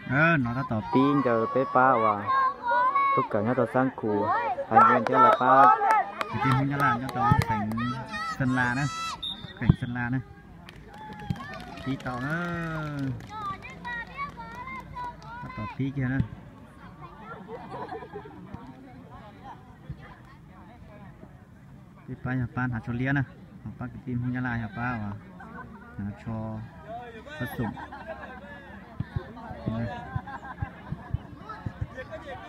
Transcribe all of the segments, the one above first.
No tab tom pib ncaws peb pab uas tub kawm nyob rau Xab Khus, hais nyiaj thiab lawv pab kwv tij Hmoob Nyab Laj nyob rau xeev Xeeb Las na, xeev Xeeb Las na. Pib tau na, tab tom pib kiag na. Peb pab yog pab hnav tsho liab na, ho pab kwv tij Hmoob Nyab Laj yog pab uas hnav tsho pab xoom.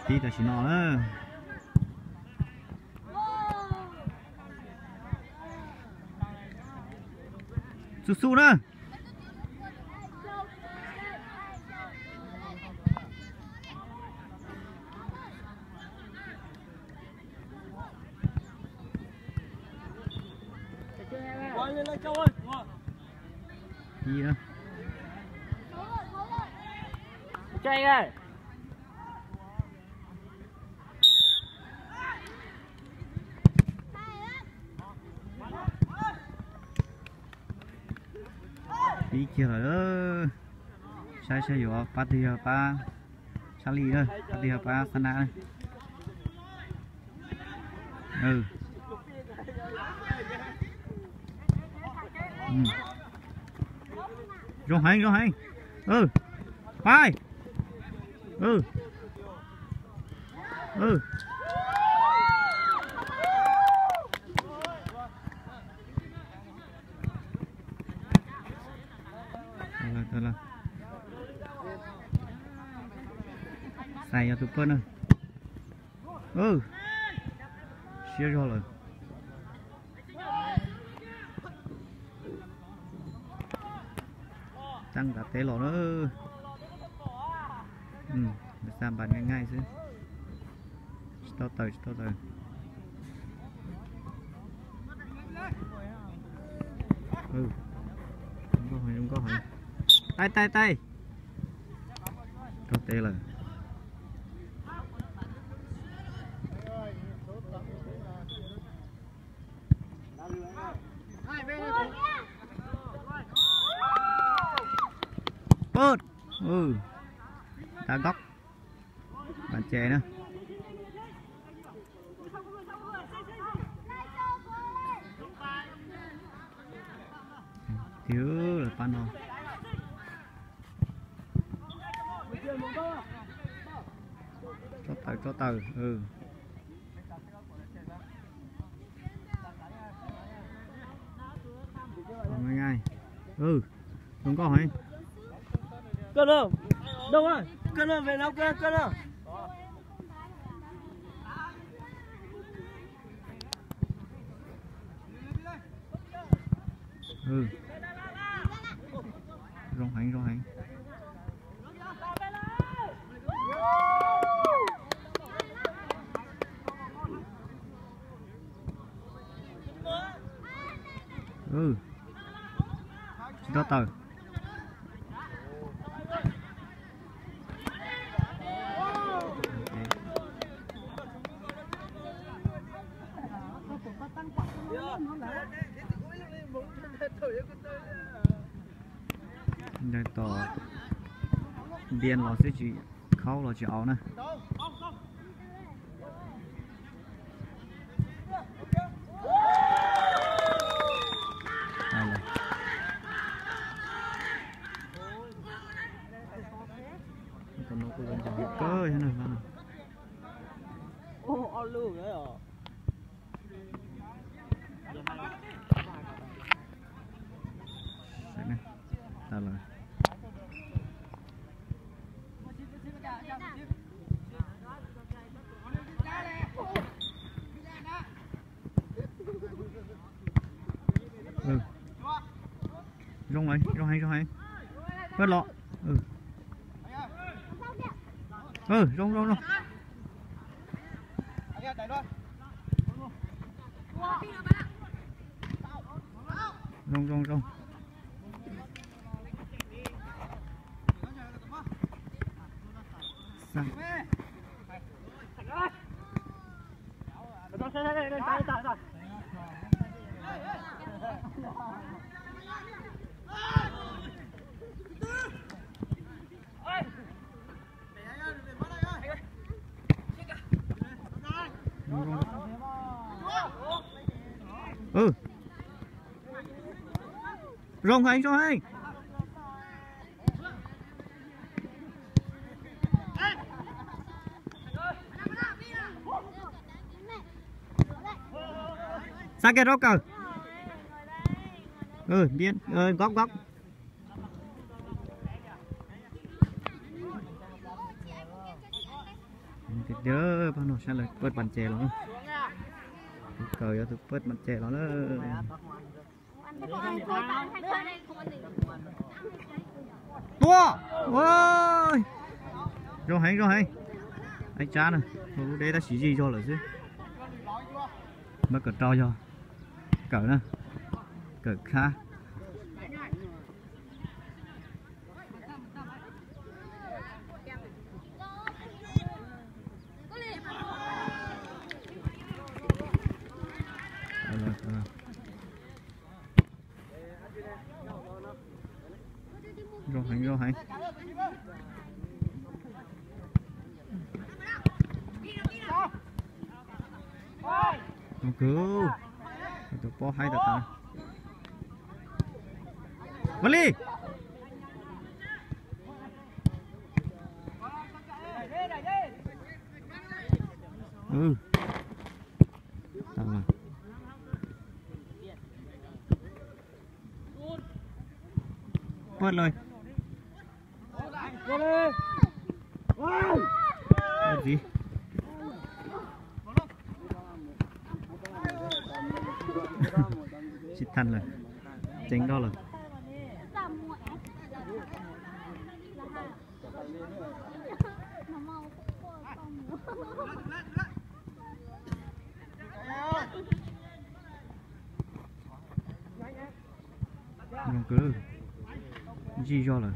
Pib tam sim no na. Xub xub na. Pib na. Pib kiag lawm. Saib saib yuav pab twg, yog pab Sab Lis na, pab twg yog pab Xab Nab na. Zoo heev, zoo heev. Pab. Xais yog tus poj na. Siab zog lawm. Txaj nqa teb los na. Xa npas nqaij nqaij xwb. Tsis tau tawm, tsis tau tawm. Zoo nkauj heev, zoo nkauj heev. Taij, taij, taij. Rau teb lawm. Pum, tag nkob. Bàn chè na. Tiag, lawv pab no. Tso tawm, tso tawm. Zoo nkauj heev. Koj no, Đông ơi, koj no, về nấu cơm, koj no. Zoo heev, zoo heev. Tsis tau tawm. Ncaim tom ntias los xwb, tsis khaub los tsis au na. Tus no kuj lawv ncaim kawg thiab na. Tag lawm. Zoo lawm, zoo heev, zoo heev. Pab los. Zoo, zoo, zoo. Zoo, zoo, zoo. Zoo heev, zoo heev. Xa kiag rau Kawm. Nkob nkob. Tiag tiag, pab no saib lawv pawj pas ces los. Tus Kawm yog tus pawj pas ces los lawm. Tua. Zoo heev, zoo heev. Ib tsab na, lub deb tab sis zij zog lawm xwb. Npawb Kawm rau yog Kawm na, Kawm khab. Zoo heev, zoo heev. Zoo kawg. Tus pob haib tas tas. Ua li. Pawj lawm. Txiv. Tsis tau lawm. Ceev nroj lawm. Zoo kawg, zij zog lawm.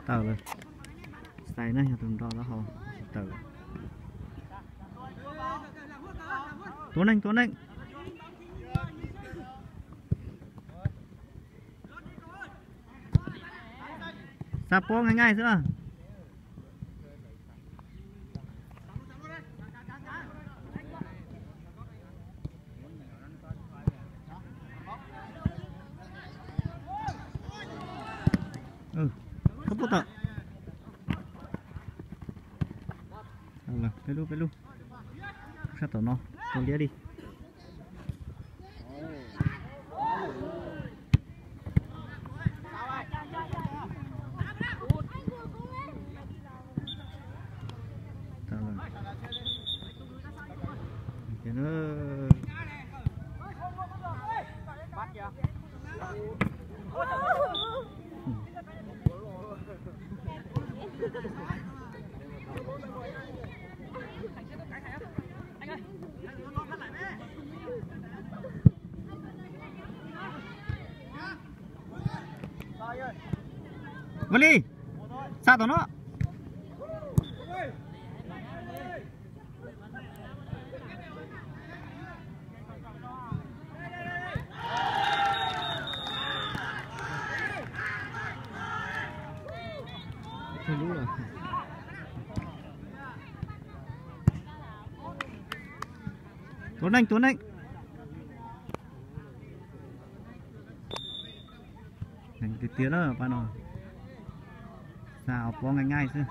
Tawm lawm. Xais na, yog tus nrog lawv haus tsis tawm. Tua neej, tua neej. Xa pob nqaij nqaij xwb na. Thab pub tawm. Peb lub, peb lub. Sab tom no, tua liab li. Ua li, xa tom no. Tua neej, tua neej. Heev tiag tiag na pab no. Xa ob pob nqaij nqaij xwb.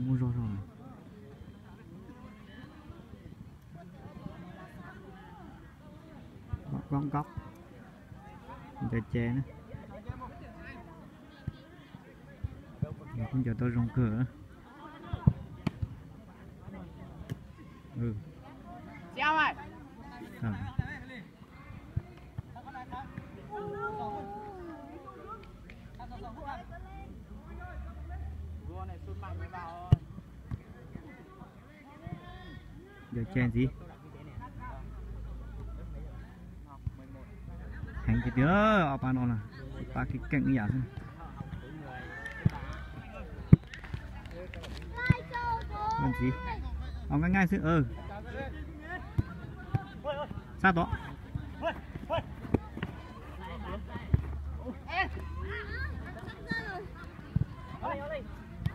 Muaj zog zog. Góp góp. Ncaws ces na. Nws kuj ncaws tau zoo kawg. Yog ceg ntxiv. Heev tiag tiag, ob pab no na, pab keej keej ib yam xwb. Ntxiv, au, nqaij nqaij xwb. Sab tod.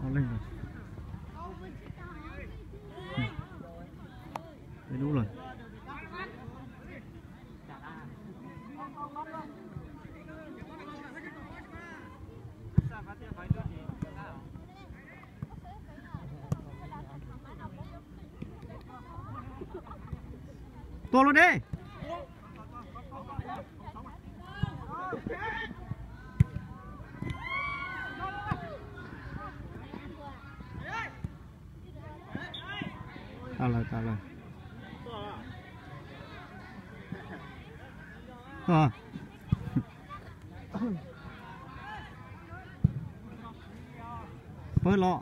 Au, leej. Peb lub lawm. Tua los deb. Tau lawm, tau lawm. Pawg los,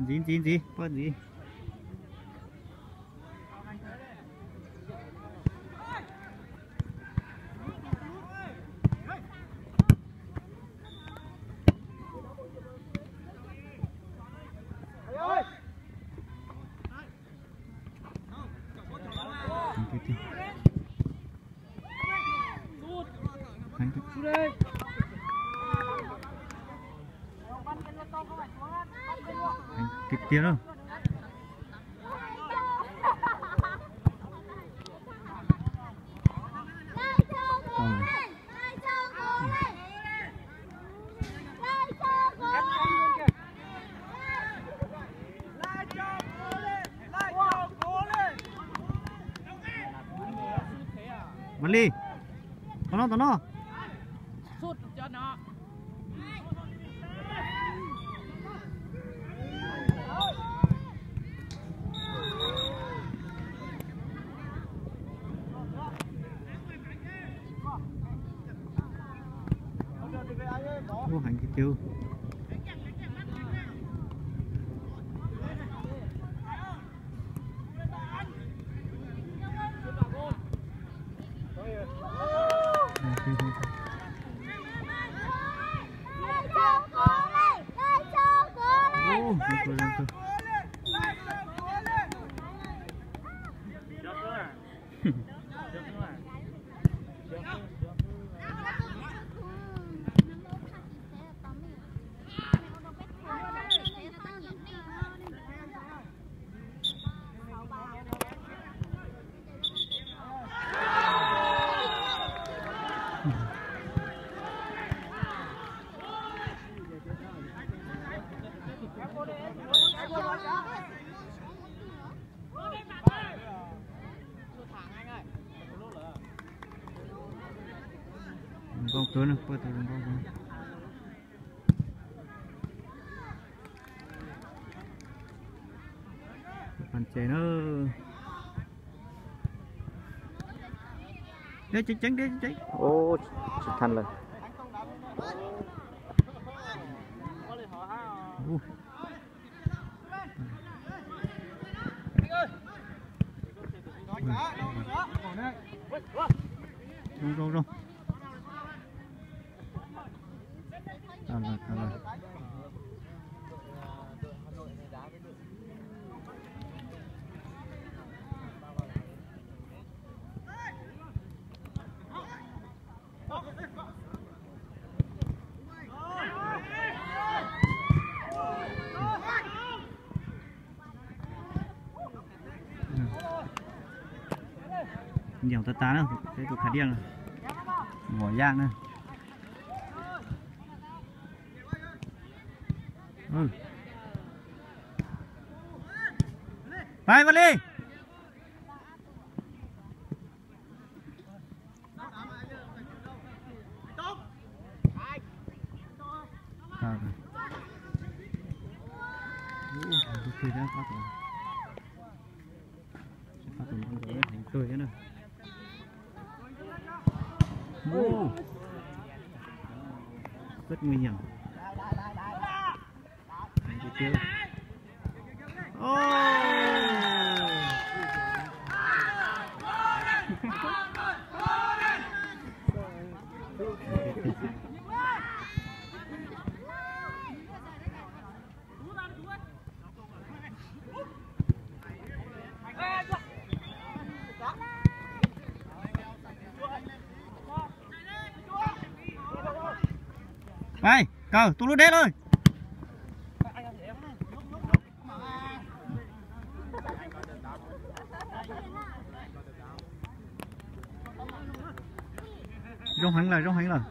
ntxiv ntxiv ntxiv, pawg ntxiv. Heev tiag tiag na. Ua li. Tom no, tom no. Ua heev tiag tiag. Zoo nkauj kawg na, pawg tau zoo nkauj kawg. Pab ces na. Deb ceev ceev, deb ceev ceev. Tsis tau lawm. Zoo, zoo, zoo. Tau lawm, tau lawm. Nyob tas tas na, peb tus khav diaj no. Vos yaj na. Pais, Vaj Lis. Rất nguy hiểm. Pais, Kawg, tu lub deb lauj. Zoo heev lawm, zoo heev lawm.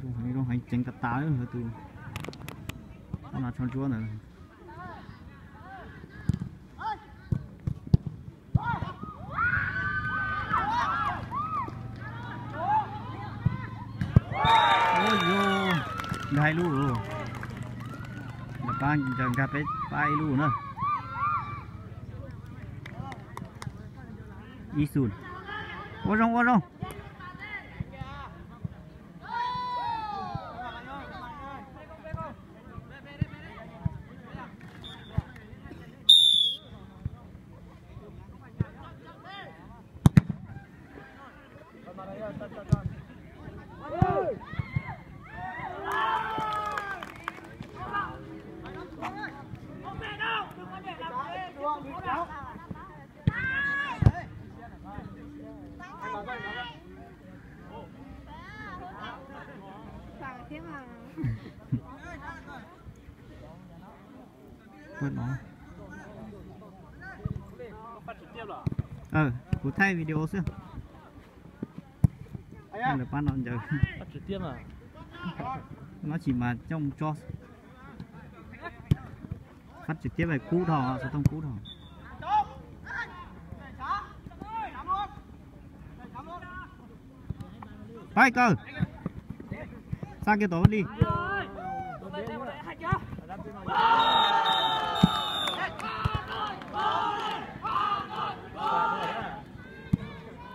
Zoo heev, zoo heev, ceev tas tas li tus ob no tsho ntsuab ntawd. Nkag ib lub, nws pab ncaws nkag peb pab ib lub na. Ib xus. Ua zoo, ua zoo. Kuv thaij video xwb. Lawv pab no ncaws. Nyob tsis mas coj mus tso. Phát trực tiếp về kub dhau, xov tooj kub dhau. Pais Kawg. Xa kiag tom Vaj Lis.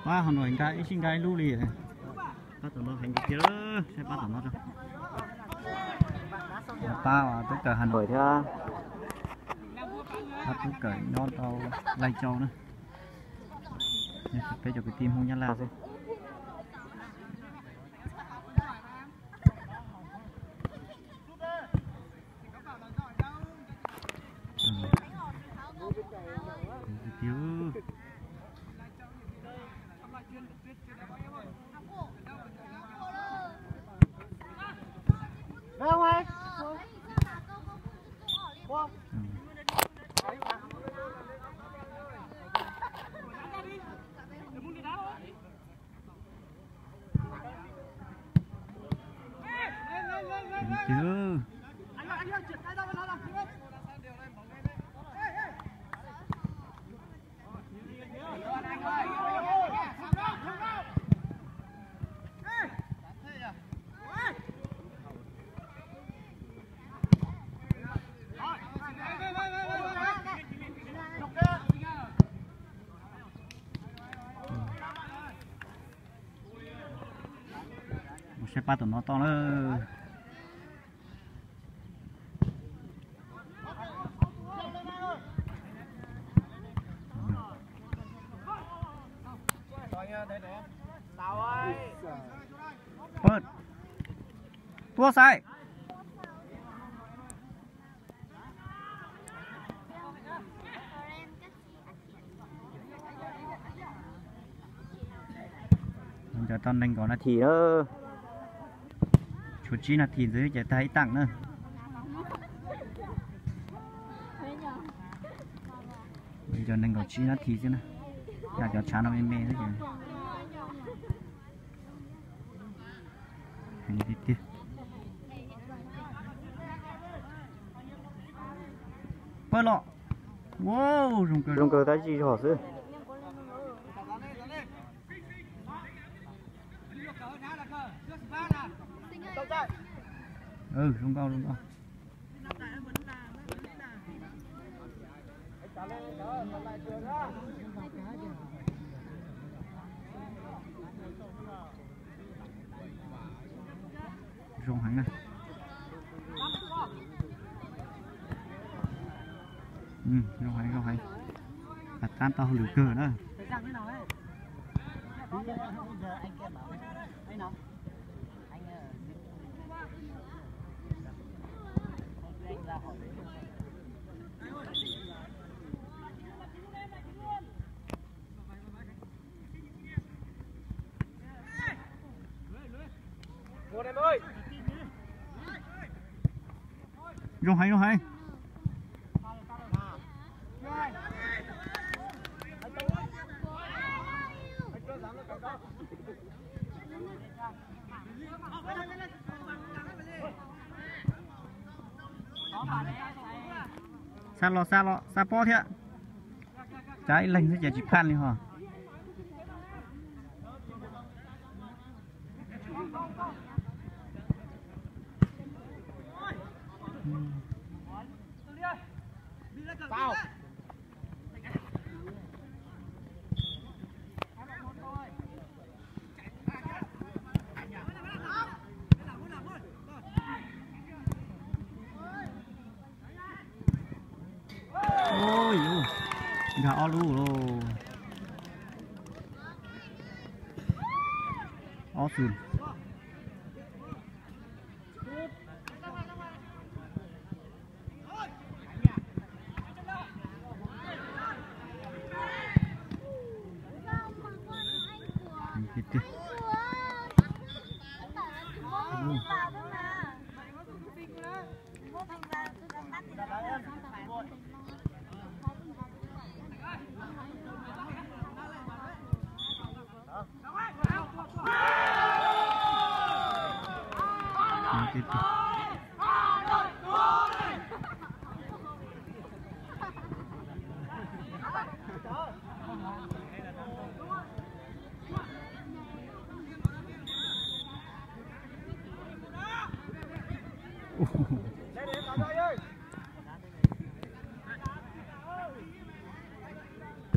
Pab Hauv Noj nkag ib sij nkag ib lub li. Pab tom no heev tiag, saib pab tom no tso. Pab tub kawm Hà Nội thiab, pab tub kawm nyob rau Lai Châu na. Peb cov kwv tij Hmoob Nyab Laj xwb. Mus saib pab tom no toj na. Tua xaiv. Ntawd tau nees nkaum nas this na. Tshuav tsib nas this ntxiv ces tag ib teem na. Yog nees nkaum tsib nab this xwb na, yog cov tshav no me me xwb ces heev tiag tiag. Pawg los, wow, zoo kawg tab sis zog xwb. Zoo nkauj zoo nkauj. Zoo heev na. Zoo heev zoo heev. Tab tau hauj lwm kawg na. Zoo heev zoo heev. Xa los xa los xa pob thiab. Tsab ib leeg xwb ces tsis phaj li ho. Nkag ob lub lauj. Ob xwm.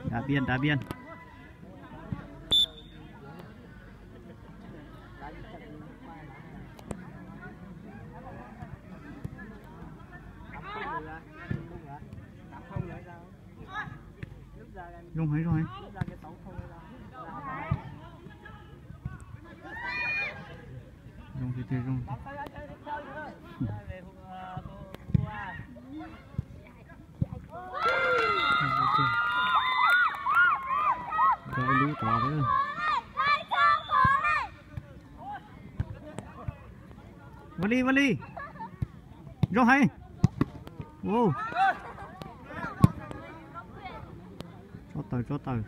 Đá biên, đá biên. Rung heev, rung heev. Zoo tiag tiag, zoo. Ib lub tod. Ua li, ua li. Zoo heev. Tsob taws, tsob taws.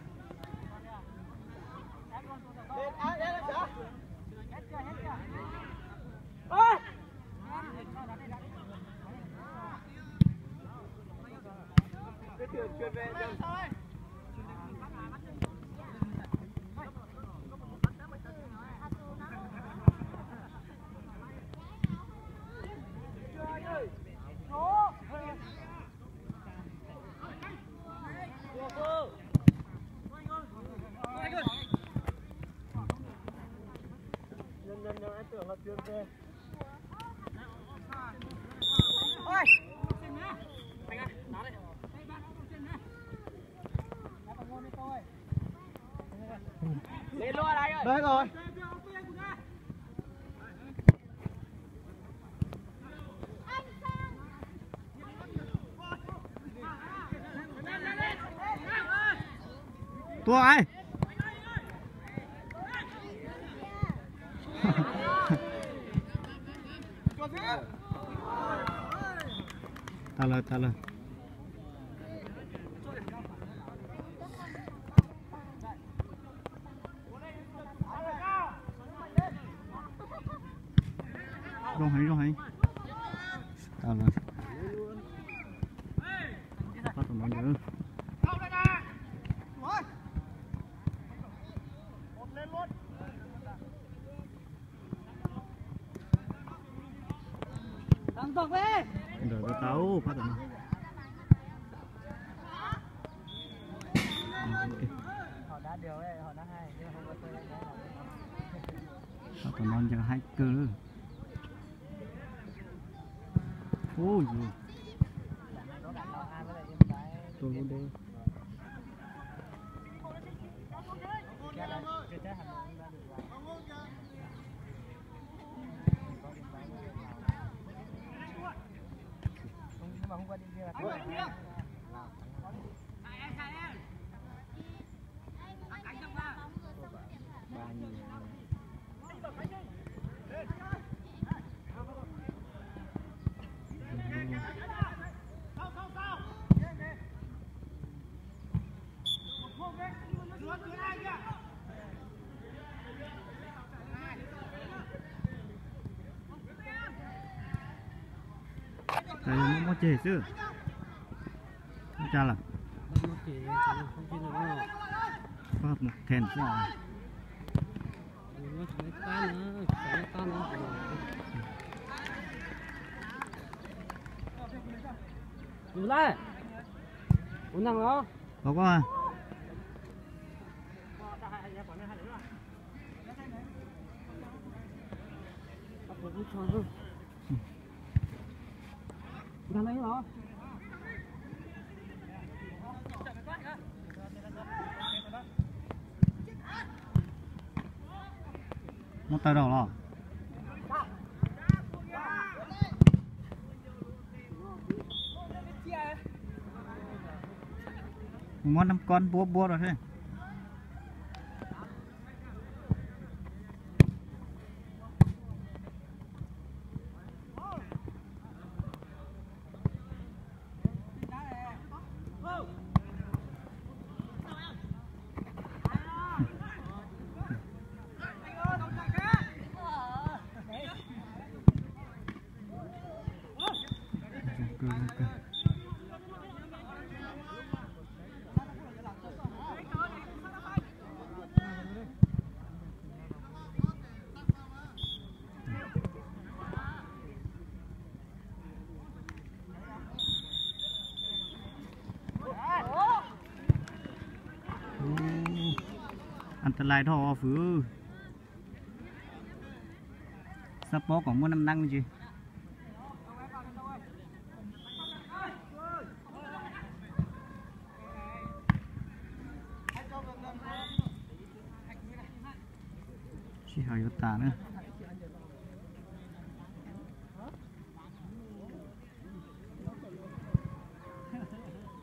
Đây rồi. Tua ai. Tag lawm, tag lawm. Ntawd. Ntawm tau tau pab tam no. Pab tam no ncaws haib kawg. Ub, yus. Tua lub deb. Muab muab ceg xwb. Ua cas lawm? Koj mus khen xwb. Lus lawm. Ua neeg los? Los koj. Muab tawg rau los. Muab nab kob npuab npuab rau seb. An ta lais dhau fwv. Xab pob kom muaj nab nab tsi. Sij hawm yuav tas na.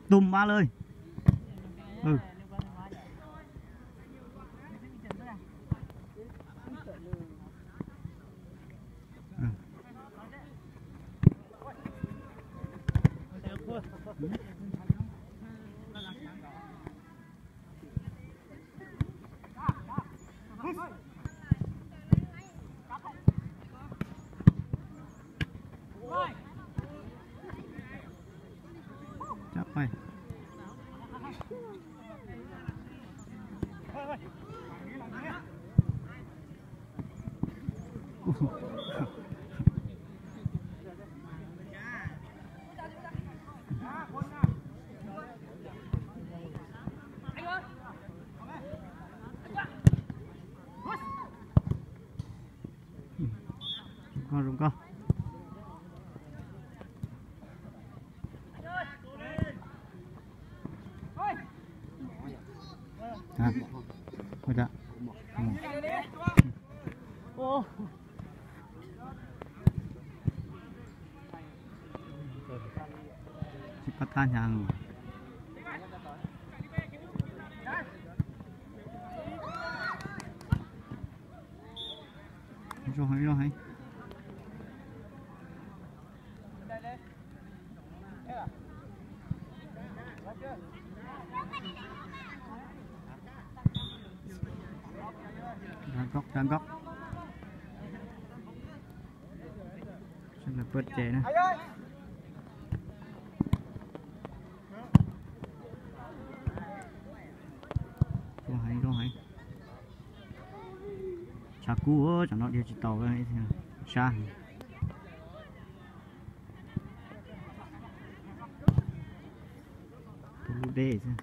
Tum ma lawm. Cab pais. Koj zoo koj. Tsis pab thab hnyav. Zoo heev, zoo heev. Ra góc, ra góc. Rất là vượt trẻ nữa. Kub, tsam no dhia tsis tau, sab. Tus lub deb xwb.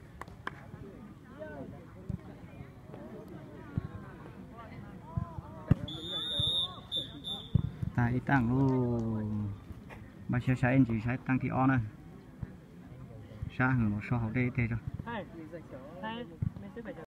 Tag ib taaj lauj. Npaj siab saib ntsis, saib taaj thib ob na. Sab heev los so hauv dej teg tso.